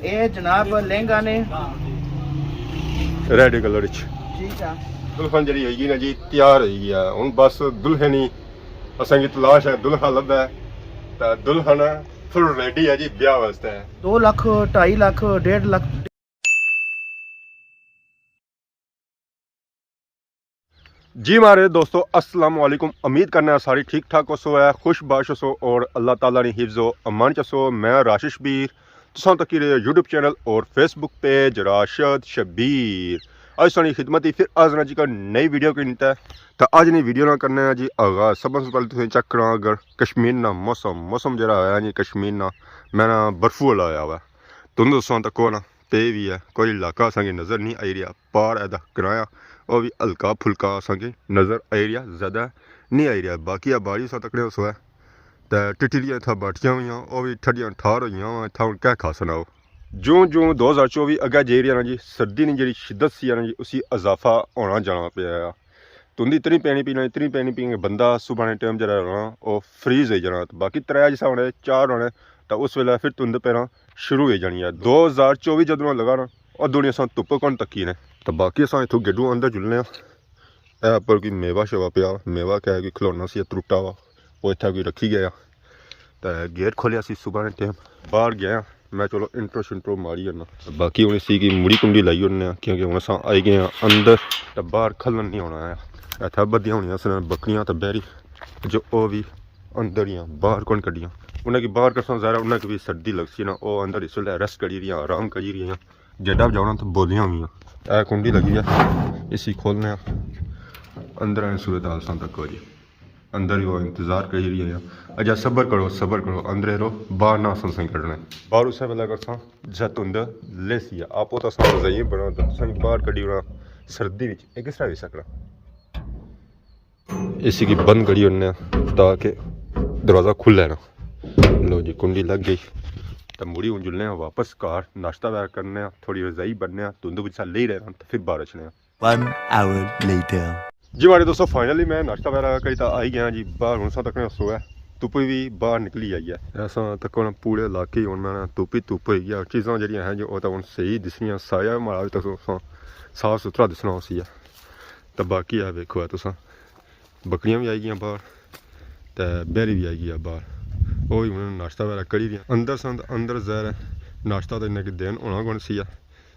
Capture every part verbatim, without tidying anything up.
اے جناب لہنگا نے۔ ریڈ کلر وچ۔ ٹھیک ہے۔ دلہن جڑی ہوئی گئی نا جی، تیار ہوئی گئی ہے۔ ہن بس دلہن ہی اساں کی تلاش ہے، دلہا لبھا ہے۔ تے دلہن فل ریڈی ہے جی بیاہ واسطے۔ دو لکھ، ڈھائی لکھ، ڈیڑھ لکھ۔ جی ماڑے دوستو، السلام علیکم۔ امید کرنا ساری ٹھیک ٹھاک ہوسو ہے، خوش باش ہوسو اور اللہ تعالیٰ نی حفظ و امان چ ہوسو۔ میں راشد شبیر، تساں تکی رہے یوٹیوب چینل اور فیس بک پیج راشد شبیر۔ اج تساں نی خدمت ہی پھر حاضر ہاں جی کا نئی ویڈیو کے نتے۔ تا اج نی ویڈیو نا کرنے ہاں جی آغاز۔ سب سے پہلے تساں چیک کراں اگر کشمیر نا موسم، موسم جڑا ہویا جی کشمیر نا، میں نا برفو والا ہویا ہوا۔ تم دوستاں تکو نا پے وی ہے، کوئی علاقہ اساں کی نظر نہیں آئی رہیا۔ پار ایدا گراں آ، او وی ہلکا پھلکا اساں کی نظر آئی رہیا، زیادہ نہیں آئی رہیا۔ باقی آ بارش اساں تکنے اس وے تے ٹٹیریاں اتھا بیٹھیاں ہوئیاں، او وی ٹھڈیاں ٹھار ہوئیاں وا، اتھا ہن کہہ کھا سناؤ۔ جوں جوں دو ہزار چووی اگے جائی رہیا نا جی، سردی نی جیڑھی شدت سی نا جی، اسی اضافہ ہونا جانا پیا آ۔ تندی اتنی پینی پی نا، اتنی پینی پی کہ بندہ صبح نے ٹائم جیڑا نا او فریز ہوئی جانا۔ تے باقی ترے جسا ہونے، چار ہونے، تے اس ویلے پھر تند پینا شروع ہوئی جانی ہے۔ دو ہزار چووی جدوں لگا نا، ادوں نی اساں تپ کون تکی نے۔ تے باقی اساں اتھوں گیڈوں اندر جلنے آں۔ اے اپر کوئی میوہ شیوہ پیا، میوہ کہہ کوئی کھلونا سی ترٹا ہوا، او اتھا کوئی رکھی گیا۔ تے گیٹ کھولیا سی صبح نے ٹائم، باہر گیا۔ میں چلو انٹرو شنٹرو ماری ہونا۔ باقی ہن اسی کی مڑی کنڈی لائی ہونے آں، کیونکہ ہن اساں آئی گئے آں اندر، تے باہر کھلن نہیں ہونا ہے۔ اتھا بدھیاں ہونیاں سن بکریاں تے بہری، جو او وی اندر ہی آں، باہر کون کڈیاں۔ انہاں کی باہر کرساں، ظاہر ہے انہاں کی وی سردی لگسی نا، او اندر اس ویلے ریسٹ کری رہی آں، آرام کری رہی آں۔ جڈا جانا تے بولیاں ہوئی آں۔ اے کنڈی لگی ہے، اسی کھولنے آں۔ اندر آنے صورتحال ساں تک ہو جی۔ اندر ہی وہ انتظار کری رہی ہے۔ اچھا، صبر کرو، صبر کرو، اندر ہی رہو، باہر نہ اساں سائیں کڈنے۔ باہر اسے ویلے کرساں جے تند لیسی ہے۔ آپ تو اساں زئیں بنا تے تساں باہر کڈی ہونا سردی وچ، اے کس طرح ہوئی سکنا؟ اسی کی بند کری ہونے آں تاکہ دروازہ کھلے نا۔ لو جی، کنڈی لگ گئی۔ تے مڑی ہن جلنے آں واپس گھر، ناشتہ وغیرہ کرنے آں، تھوڑی رضائی بننے آں، تند وچ سا لئی رہنا تے پھر باہر اچھنے آں۔ One hour later. جی ماڑے دوستو، فائنلی میں ناشتہ وغیرہ کری تے آئی گیا جی باہر۔ ہن اساں تکنے سویا، تپی وی باہر نکلی آئی ہے۔ اساں تکو نا پورے علاقے ہی ہن میں نا تپی تپ ہوئی گیا۔ چیزاں جیڑیاں ہیں جو او تاں ہن صحیح دسنیاں، سایہ ماڑا وی تساں صاف ستھرا دسنا ہوسی ہے۔ تے باقی اے ویکھو اے تساں، بکریاں وی آئی گیاں باہر، تے بہری وی آئی گئی ہے باہر۔ او وی انہاں نے ناشتہ وغیرہ کری رہیاں۔ اندر سن، اندر ظاہر ہے ناشتہ تے انہاں کی دین ہونا کون سی ہے۔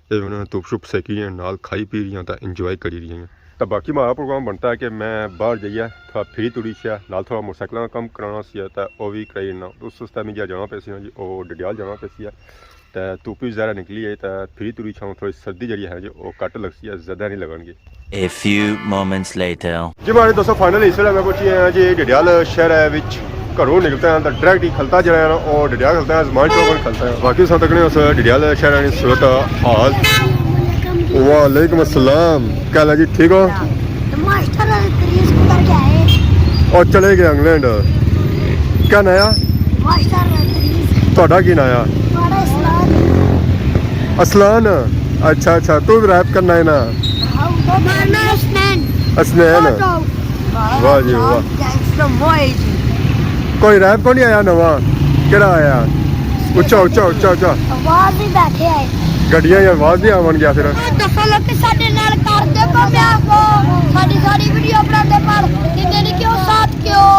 اے انہاں نے تپ شپ سیکی رہیاں، نال کھائی پی رہیاں تے انجوائے کری رہیاں۔ تے باقی ماڑا پروگرام بنتا ہے کہ میں باہر جائیے تھوڑا پھری تڑی شیا، نال تھوڑا موٹر سائیکلاں نا کم کرانا سی تے او وی کرائی نا۔ اس واسطے میں جہاں جانا پیا سی نا جی، او ڈڈیال جانا پیا سی۔ تے تپ وی ظاہر نکلی ہے، تے پھری تری چھاؤں تھوڑی سردی جیڑی ہے جو او گھٹ لگسی ہے، زیادہ نہیں لگن گی۔ A few moments later. جی ماڑے دوستو، فائنلی اس ویلے میں پہنچی آیا جی ڈڈیال شہر ہے وچ، گھروں نکلتے ہیں تو ڈائریکٹ ہی کھلتا جڑا ہے نا، او ڈڈیال کھلتا ہے، زمان چوک کھلتا ہے۔ باقی اساں تکنے اس ڈڈیال شہر نی صورت حال۔ وعلیکم السلام، کیا حال ہے جی، ٹھیک ہو؟ ماسٹر تریس کدھر گیا ہے؟ او چلے گئے انگلینڈ۔ کیا ناں آ؟ ماسٹر تریس۔ تہاڈا کی ناں آ؟ ماڑا اسلام۔ اسلان؟ اچھا اچھا، تو بھی ریپ کرنا ہے نا؟ ہاں، ماڑا ناں اسنین۔ اسنین۔ واہ جی واہ۔ گینگسٹر بوائے جی۔ کوئی ریپ کو نہیں آیا نواں؟ کیڑا آیا؟ اچا اچا اچا اچا۔ آواز ہی بیٹھے آئے۔ گڈیاں ہی آواز نہیں آون گیا پھر۔ دسو لوکی ساڈے نال کر دے پمیا کو، ساڈی ساری ویڈیو بناندے پر جندے نہیں کیوں ساتھ کیوں؟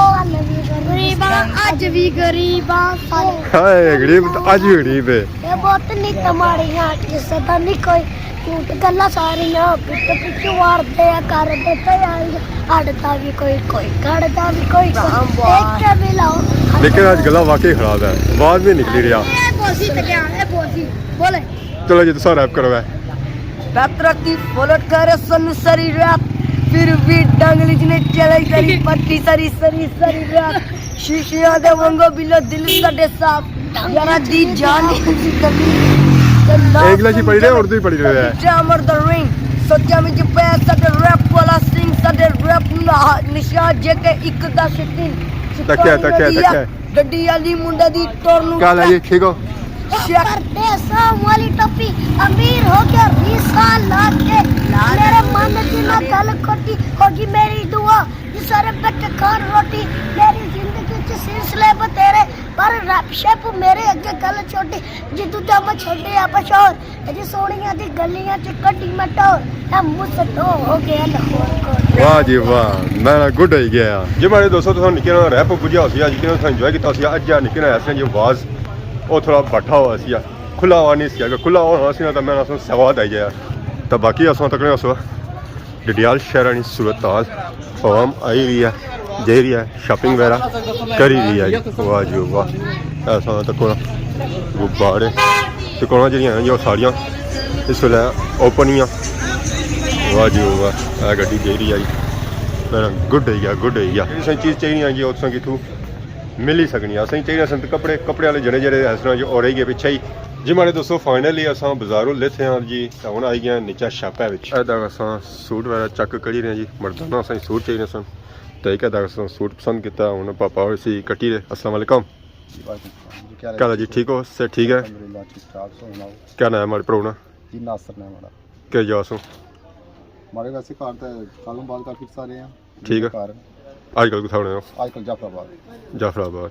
غریب آں، اج وی غریب آں سارے۔ ہائے، غریب تاں اج وی غریب ہے۔ اے بہت نیت ماڑیاں، کسے دا نہیں کوئی جھوٹ گلاں ساریاں، پچھو پچھو وار دے کر دے تیاریاں۔ ہڑدا وی کوئی، کوئی کڑدا وی کوئی، کوئی۔ ایک کے ملاؤ۔ لیکن اج گلا واقعی خراب ہے، آواز نہیں نکلی رہیا۔ اے بوسی تے کیا، اے بوسی، بولے۔ چلو جی، تساں ریپ کرو اے۔ رات راتی فلٹ کرے سن سری رات، پھر بھی ڈنگلی جنے چلائی ساری پٹی ساری، سری، سری رات۔ شیشیاں دے وانگو بلو دل ساڈے صاف، یارا دی جان دی کمی۔ اے انگلش ہی پڑھی رہے، اردو ہی پڑھی رہے۔ جامر دا رنگ، سوچا وچ پیا ساڈے ریپ والا سنگ، ساڈے ریپ نا نشان جے کے اک دا شکین۔ تکیا، تکیا، تکیا۔ گڈی آلی منڈا دی ٹور نو کیا لائی، ٹھیک ہو؟ پردیساں والی ٹوپی، امیر ہو گیا ریسا لا کے۔ میرے من دی نہ گل کھوٹی، ہوگی میری دعا، سارے بٹ کھان روٹی۔ میری زندگی چ سلسلے بتیرے، پر رپ شپ میرے اگے گل چھوٹی، جدوں تے میں چھوٹے آ پشور، تے جی سوہنیاں دی گلیاں چ کڈی میں ٹور، اے منہ سٹو ہو گیا لاہور کو۔ واہ جی واہ، میں نا گڈ ہوئی گیا۔ جی ماڑے دوستو، تساں نکے نا ریپ بجیا ہوسی، اج کنا تساں انجوائے کیتا ہوسی، اج جا نکے نا ایسے جو آواز، او تھوڑا بٹھا ہوا سی، کھلا ہوا نہیں سی، اگر کھلا ہوا سی نا، تو میں نا سواد آئی جایا۔ تو باقی اساں تکنے اسو ڈڈیال شہر نی صورت حال، عوام آئی رہی ہے، جائی رہی ہے، شاپنگ وغیرہ کری رہی ہے۔ واہ جی واہ، ایسا تکو غبارے، تکو جڑیاں ہیں جو ساریاں اس ویلے اوپن ہی ہیں۔ واہ جی واہ، اے گڈی جائی رہی ہے جی، میرا گڈ ہوئی گیا، گڈ ہوئی گیا۔ جڑی ساں چیز چاہیے جی، اتساں کتھوں مل ہی سکنی۔ اساں چاہیے سن کپڑے، کپڑے والے جڑے جڑے اس طرح جو ہو رہی گئے پچھے ہی۔ جی ماڑے دوستو، فائنلی اساں بازاروں لیتھے ہاں جی، تے ہن آئی گئے ہاں نیچے شاپے وچ۔ اے تک اساں سوٹ وغیرہ چیک کری رہے ہیں جی، مردانہ اساں سوٹ چاہیے سن، تے ایک اے تک اساں سوٹ پسند کیتا، ہن پاپا اور اسی کٹی رہے۔ السلام علیکم۔ جی، وعلیکم السلام جی، کیا حال ہے؟ کیا حال ہے جی؟ ٹھیک ہو؟ صحت ٹھیک ہے؟ الحمدللہ، ٹھیک ٹھاک، سو سناؤ۔ کیا نام ہے ماڑے پرو نا؟ جی، ناصر نام ہے ماڑا۔ کیا جا سو؟ ماڑے ویسے گھر تے کالوں بال کافی سارے ہیں۔ ٹھیک ہے۔ گھر۔ اج کل کتھا ہونے ہو؟ اج کل جعفر آباد۔ جعفر آباد۔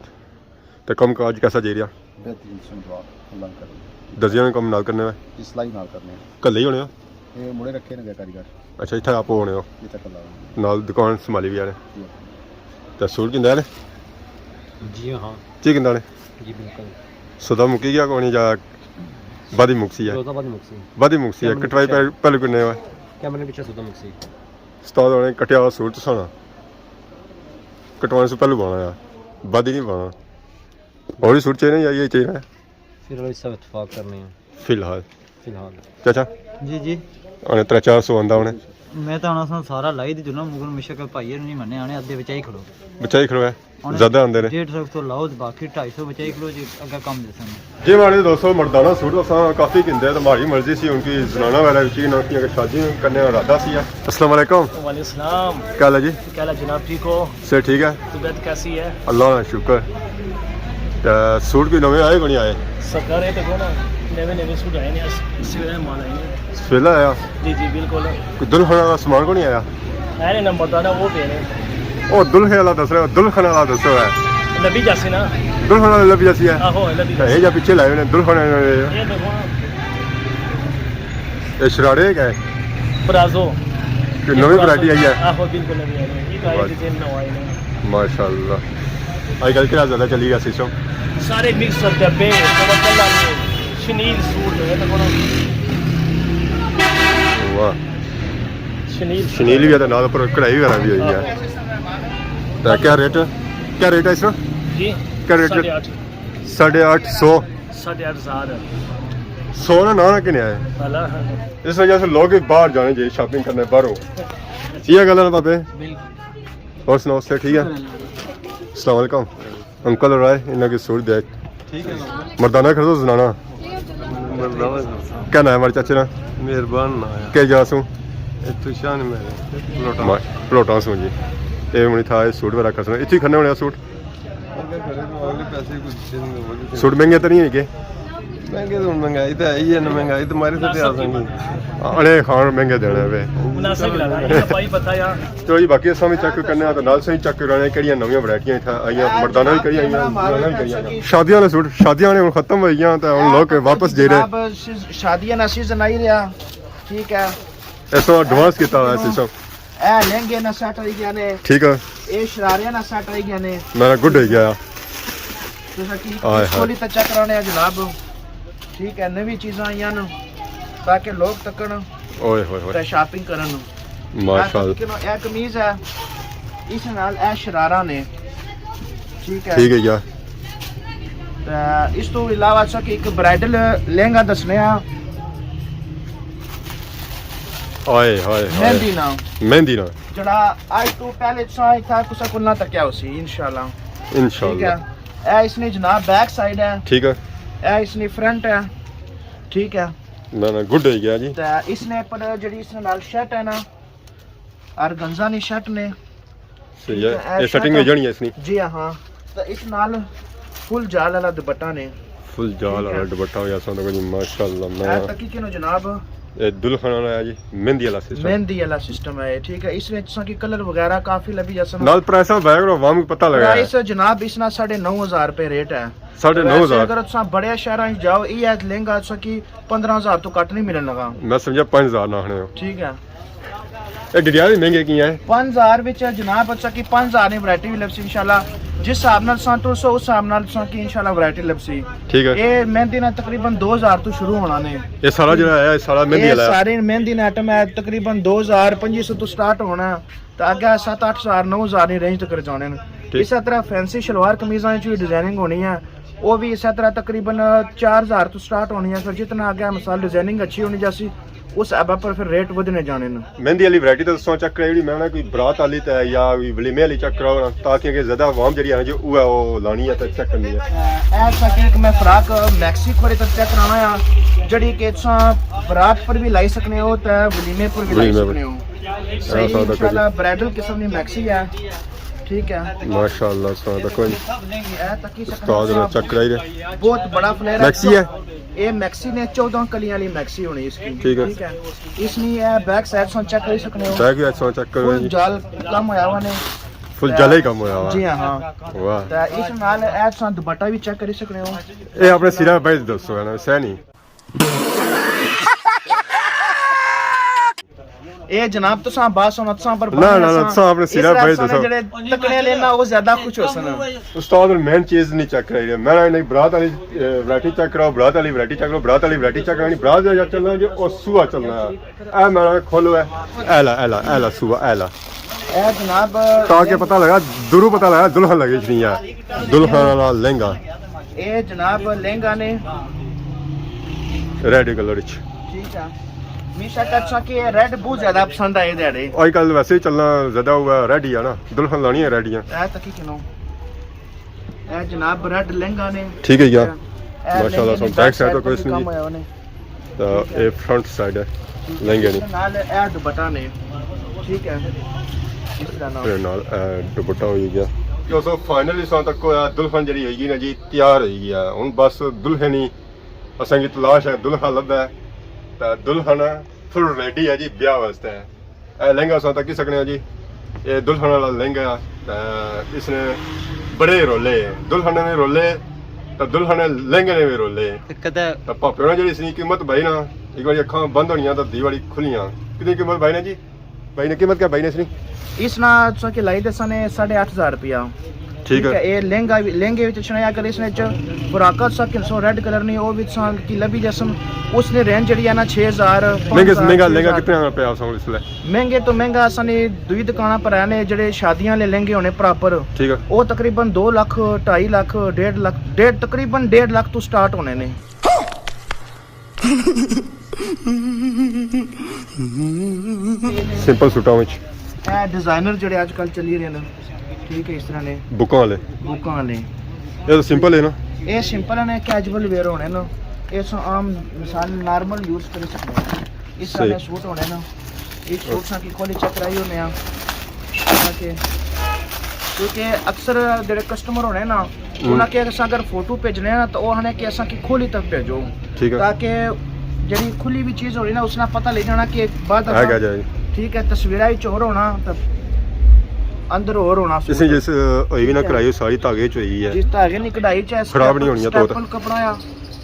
تے کم کاج کیسا جائی رہیا؟ بہترین، سن دعا، اللہ نے کرم۔ دزیاں نے کم نال کرنے ہوئے؟ جی، سلائی نال کرنے ہیں۔ کلے ہی ہونے ہو؟ یہ مڑے رکھے نے کاریگر۔ اچھا، اتھا آپ ہونے ہو؟ اتھا کلا ہونے۔ نال دکان سنبھالی بھی آنے؟ جی۔ تے سوٹ گھندا نے؟ جی ہاں۔ کی گھندا نے؟ جی بالکل۔ سودا مکی گیا کونی یا بعد ہی مکسی ہے؟ سودا بعد ہی مکسی۔ بعد ہی مکسی ہے، کٹوائی پہلے، پہلے کنے ہوئے؟ کیمرے پیچھے سودا مکسی۔ استاد ہونے کٹیا ہوا سوٹ تساں نا کٹوانے سے پہلے پانا ہے، بعد ہی نہیں پانا۔ اور ہی سوٹ چاہیے یا یہ چاہیے؟ فی الحال اس سے اتفاق کرنے ہیں۔ فی الحال۔ فی الحال۔ چاچا؟ جی، جی۔ انہیں ترے چار سو آندا ہونے۔ میں تو آنا سا سارا لائی دی جنا، مگر مشکل بھائی نہیں مننے، آنے ادھے بچائی کھڑو۔ بچائی کھڑو ہے؟ انہیں زیادہ آندے نے۔ ڈیڑھ سو تو لاؤ، باقی ڈھائی سو بچائی کھڑو جی، اگا کم دے سن۔ جی ماڑے دوستو، مردانہ سوٹ اساں کافی گھندے تے ماڑی مرضی سی، ان کی زنانہ وغیرہ وچ انہاں کی شادی کرنے کا ارادہ سی۔ السلام علیکم۔ وعلیکم السلام۔ کیا حال ہے جی؟ کیا حال ہے جناب، ٹھیک ہو؟ صحت ٹھیک ہے؟ طبیعت کیسی ہے؟ اللہ کا شکر۔ تے سوٹ کوئی نویں آئے کو نہیں آئے؟ سرکار، یہ دیکھو نا، نویں نویں سوٹ آئے نے، اس، اس ویلے مال آئے نے۔ اس ویلے آیا؟ جی، جی، بالکل۔ کوئی دلہن والا سامان کو نہیں آیا؟ ہے نے، نمبر دار ہے، وہ پہ نے۔ او دلہن والا دس رہا، دلہن والا دس رہا ہے۔ نبی جاسی نا۔ دلہن والا نبی جاسی ہے؟ آہو، نبی جاسی۔ یہ جا پیچھے لائے ہوئے نے، دلہن والے۔ یہ دیکھو نا۔ یہ شرارے کیا ہے؟ پلازو۔ کہ نویں ورائٹی آئی ہے؟ آہو، بالکل نویں آئی ہے۔ یہ تو آئے بس۔ ڈیزائن نواں آئے نے۔ ماشاءاللہ۔ آج کل کیا زیادہ چلی گیا سسٹم؟ سارے مکس ڈبے، کمرشل والے، شنیل سوٹ، یہ تو بڑا واہ۔ شنیل۔ شنیل بھی ہے تو نال اوپر کڑھائی وغیرہ بھی ہوئی ہے۔ آہو۔ تو کیا ریٹ، کیا ریٹ ہے اس کا؟ جی؟ کیا ریٹ؟ ساڑھے آٹھ۔ ساڑھے آٹھ سو۔ ساڑھے آٹھ ہزار۔ سو نا، نہ، نہ کنے آئے۔ اللہ۔ اس وجہ سے لوگ بھی باہر جانے چاہیے شاپنگ کرنے باہروں۔ یہ گل ہے نا پاپے؟ بالکل۔ اور سناؤ، صحت ٹھیک ہے؟ شکر اللہ۔ السلام علیکم۔ انکل اور آئے، انہاں کی سوٹ دے۔ ٹھیک ہے نا؟ مردانہ کر دو زنانہ۔ مردانہ کر دو۔ کیا نام ہے ہمارے چاچے نا؟ مہربان نام ہے۔ کیا جا سوں؟ اتھوں شاہ نے میرے۔ پلوٹا۔ ما-، پلوٹا سوں جی۔ اے ہن اتھا اے سوٹ وغیرہ کھسنا۔ اتھے کھنے ہونے آ سوٹ؟ اگر کھڑے تو اگلے پیسے کچھ دن میں سوٹ مہنگے تو نہیں ہے کہ؟ مہنگے تو مہنگائی تو ہے ہی ہے نا، مہنگائی تو ماری سے آ سکتی۔ اڑے خان مہنگے دینے پہ۔ مناسب ہی لگا، یہ بھائی پتہ یار۔ چلو جی، باقی اساں بھی چیک کرنے آں تے نال سہی چیک کرانے کیڑیاں نویاں ورائٹیاں اتھا آئیاں، مردانہ بھی کیڑیاں آئیاں، زنانہ بھی کیڑیاں آئیاں۔ شادیاں نے سوٹ، شادیاں نے ہن ختم ہوئی گیاں تے ہن لوگ واپس جائی رہے۔ جناب، شادیاں نا سیزن آئی رہیا، ٹھیک ہے۔ اس طرح ایڈوانس کیتا ہوا ہے سسٹم۔ اے لہنگے نا سیٹ آئی گیا نے۔ ٹھیک ہے۔ اے شرارے نا سیٹ آئی گیا نے۔ میرا گڈ ہوئی گیا۔ تساں کی آئے ہائے۔ کھولی تے چیک کرانے آ جناب۔ ٹھیک ہے، نوی چیزاں آئیاں نا تاکہ لوگ تکن اوئے ہوئے ہوئے۔ تے شاپنگ کرن۔ ماشاءاللہ۔ اے تکو، اے قمیض ہے، اس نال اے شرارہ نے۔ ٹھیک ہے۔ ٹھیک ہے یار۔ تے اس تو علاوہ اساں کی ایک برائڈل لہنگا دسنے آ۔ ہائے، ہائے، ہائے۔ مہندی نا۔ مہندی نا۔ جڑا اج تو پہلے تساں اتھا کسا کول نہ تکیا ہوسی، انشاءاللہ۔ انشاءاللہ۔ ٹھیک ہے۔ اے اس نے جناب بیک سائیڈ ہے۔ ٹھیک ہے۔ اے اس نے فرنٹ ہے۔ ٹھیک ہے۔ نہ، نہ، گڈ ہوئی گیا جی۔ تے اس نے پر جڑی اس نے نال شرٹ ہے نا، آرگنزا نی شرٹ نے۔ صحیح ہے۔ ٹھیک ہے، اے اے فٹنگ شرٹ وچ جانی ہے اس نی۔ جی ہاں۔ تے اس نال فل جال والا دوپٹہ نے۔ فل جال ٹھیک ہے۔ والا دوپٹہ ہویا سو تو جی، ماشاءاللہ، میں اے تکی کنو جناب۔ اے دلہن والا ہے جی، مہندی والا سسٹم۔ مہندی والا سسٹم ہے، ٹھیک ہے۔ اس وچ تساں کی کلر وغیرہ کافی لبھی جاسن۔ نال پرائساں بیک گراؤنڈ عوام کو پتہ لگا ہے۔ پرائس جناب اس نا ساڑھے نو ہزار روپے ریٹ ہے۔ ساڑھے نو ہزار۔ ویسے اگر تساں بڑے شہراں وچ جاؤ، یہ لہنگا تساں کی پندرہ ہزار تو گھٹ نہیں ملن لگا۔ میں سمجھا پنج ہزار نہ آخنے ہو۔ ٹھیک ہے۔ اے ڈڈیال وی مہنگے کی ہیں؟ پنج ہزار وچ جناب تساں کی پنج ہزار نی ورائٹی وی لبسی انشاءاللہ۔ جس حساب نال تساں ٹرسو اس حساب نال تساں کی انشاءاللہ ورائٹی لبسی۔ ٹھیک ہے۔ اے مہندی نا تقریباً دو ہزار تو شروع ہونا نے۔ اے سارا جڑا ہے، اے سارا مہندی اے والا ہے۔ سارے مہندی نا آئٹم ہے، تقریباً دو ہزار پنجی سو تو سٹارٹ ہونا ہے، تے اگے ست اٹھ ہزار، نو ہزار نی رینج تک جانے نے۔ ٹھیک۔ اسے طرح فینسی شلوار قمیضاں وچ وی ڈیزائننگ ہونی ہے، او وی اسے طرح تقریباً چار ہزار تو سٹارٹ ہونی ہے۔ پھر جتنا اگے مثال ڈیزائننگ اچھی ہونی جاسی، اس حساب پر پھر ریٹ ودھنے جانے نے۔ مہندی والی ورائٹی تے تساں چیک کرائی اوڑی، میں نا کوئی برات والی تے یا کوئی ولیمے والی چیک کراؤ نا، تاکہ کہ زیادہ عوام جڑی ہے جو او ہے او لانی ہے تے چیک کرنی ہے۔ اے تاکہ ایک میں فراک میکسی تھوڑے تے چیک کرانا ہے، جڑی کہ تساں برات پر بھی لائی سکنے ہو تے ولیمے پر بھی لائی ولیمے پر۔ سکنے ہو۔ صحیح، سارا انشاءاللہ برائڈل قسم دی میکسی ہے۔ ٹھیک ہے۔ ماشاءاللہ، سارا تکو جی۔ اے تکی سکنے استاد ہو۔ چیک کرائی دے۔ بہت بڑا فلیئر ہے۔ میکسی ہے؟ اے میکسی نے چودہ کلیاں والی میکسی ہونی اس کی۔ ٹھیک ہے۔ ٹھیک ہے۔ اس نے اے بیک سائیڈ سوں چیک کری سکنے ہو۔ بیک سائیڈ سوں چیک کرو فل جی۔ جال کم ہویا ہوا نے۔ فل جال ہی کم ہویا ہوا۔ جی ہاں۔ واہ۔ تے اس نال اے تساں دوپٹہ بھی چیک کری سکنے ہو۔ اے اپنے سرا بھائی دسو ہے نا، سہ نہیں۔ اے جناب تساں بس ہن تساں پر نہ، نہ، نہ، تساں اپنے سرا بھائی دسو۔ جڑے تکنے لے نا، او زیادہ خوش ہو سن۔ استاد، ہن مین چیز نہیں چیک کرائی رہے۔ میں نے برات والی، اے، ورائٹی چیک کراؤ، برات والی ورائٹی چیک کراؤ، برات والی ورائٹی چیک کرانی، برات دا چلنا جی، او سوا چلنا ہے۔ اے میں کھولو ہے۔ اے لا، اے لا، اے لا سوا، اے لا۔ اے جناب تاکہ پتہ لگا، دوروں پتہ لگا، دلہن لگی چنی ہے۔ دلہن والا لہنگا۔ اے جناب لہنگا نے۔ ریڈ کلر وچ۔ ٹھیک ہے۔ میشا کچھا کہ ریڈ بہت زیادہ پسند آئے دیہڑے۔ اج کل ویسے ہی چلنا زیادہ ہوا ریڈ ہی ہے نا، دلہن لانی ہے ریڈ ہی ہے۔ اے تکی کنو۔ اے جناب ریڈ لہنگا نے۔ ٹھیک ہے یار۔ اے ماشاءاللہ، لہنگے سن نے بیک سائیڈ تو کوئی کم نہیں۔ ہویا ہونے۔ تے اے فرنٹ سائیڈ ہے لہنگے نی۔ نال اے دوپٹہ نے، ٹھیک ہے، اس طرح نال۔ تے نال اے دوپٹہ ہوئی گیا۔ دوستو، فائنلی ساں تک ہویا، دلہن جڑی ہوئی گئی نا جی، تیار ہوئی گیا۔ ہن بس دلہن ہی اساں کی تلاش ہے، دلہا لبھا ہے۔ تے دلہن فل ریڈی ہے جی بیاہ واسطے۔ اے لہنگا ساں تکی سکنے ہو جی، اے دلہن والا لہنگا ہے۔ تے اس نے بڑے رولے، دلہن نے رولے، تے دلہن نے لہنگے نے بھی رولے۔ تے کدے تے پاپے ہوراں جڑی اس نی قیمت بھائی نا، ایک واری اکھاں بند ہونیاں تے دی واری کھلیاں۔ کتنی قیمت بھائی نا جی؟ بھائی نے قیمت کیا بھائی نے اس نی؟ اس نا تساں کی لائی دساں نے ساڑھے اٹھ ہزار روپیہ۔ ٹھیک ہے۔ اے لہنگا وی، لہنگے وچ اچھنا ہے، اگر اس نے چ فراکاں تساں کنسو ریڈ کلر نی، او وی تساں کی لبھی جسن۔ اس نی رینج جڑی ہے نا چھ ہزار، مہنگے، پانچ ہزار، مہنگا چھ لہنگا ہزار۔ کتنے آنا پیا اساں اس ویلے؟ مہنگے تو مہنگا اساں نے دوئی دکاناں پر ہے نے جڑے شادیاں والے لہنگے ہونے پراپر۔ ٹھیک ہے۔ او تقریباً دو لاکھ، ڈھائی لاکھ، ڈیڑھ لاکھ، ڈیڑھ، تقریباً ڈیڑھ لاکھ تو سٹارٹ ہونے نے۔ سمپل سوٹاں وچ۔ اے ڈیزائنر جڑے اج کل چلی رہے نے، ٹھیک ہے، اس طرح نے بکاں والے۔ بکاں والے۔ اے تو سمپل ہے نا؟ اے سمپل نے، کیجول ویئر ہونے نا۔ اے سو عام مثال نارمل یوز کری سکنے ہیں۔ اس طرح صحیح۔ نے سوٹ ہونے نا۔ اے سوٹ ساں کی کھولی چیک کرائی ہونے ہاں۔ تاکہ، کیونکہ اکثر جڑے کسٹمر ہونے نا، ہوں۔ انہاں کے اساں اگر فوٹو بھیجنے نا تو او آخنے کہ اساں کی کھولی تک بھیجو۔ ٹھیک ہے۔ تاکہ جڑی کھلی ہوئی چیز ہونی نا، اس نا پتہ لگ جانا کہ بعد ہے کیا جائے۔ ٹھیک ہے، تصویراں وچ ہور ہونا تے اندر ہور ہونا۔ اس نے جس ہوئی بھی نہ کڑھائی، ساری دھاگے چ ہوئی ہے۔ جس دھاگے نی کڑھائی چ ہے، خراب نہیں ہونی ہے تو۔ سٹیپل کپڑا آ۔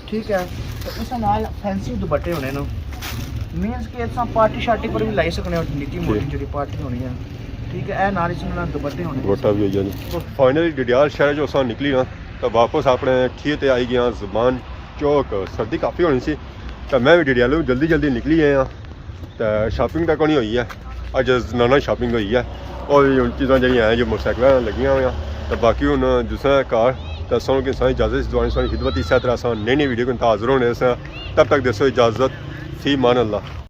ٹھیک ہے، تے اس نال فینسی دوپٹے ہونے نا، مینز کہ اساں پارٹی شارٹی پر بھی لائی سکنے ہو، نکی موٹی ٹھیک۔ جڑی پارٹی ہونی ہے، ٹھیک ہے، اے نال اس نال دوپٹے ہونے۔ دوپٹہ بھی ہوئی گیا جی۔ فائنلی ڈڈیال شہر جو اساں نکلی نا، تو واپس اپنے ٹھیے تے آئی گیا زمان چوک۔ سردی کافی ہونی سی، تو میں بھی ڈڈیالوں جلدی جلدی نکلی آیا۔ تے شاپنگ تاں کونی ہوئی ہے، اج زنانہ شاپنگ ہوئی ہے۔ اور وی ہن چیزاں جیہڑیاں ہیں جو موٹر سائیکلاں لگیاں ہویاں۔ تے باقی ہن جساں گھر، تے اساں کی ساری اجازت، اس دعا نی ساری خدمت، اسے طرح اساں نئی نئی ویڈیو کن حاضر ہونے سے۔ تب تک دیسو اجازت، فی امان اللہ۔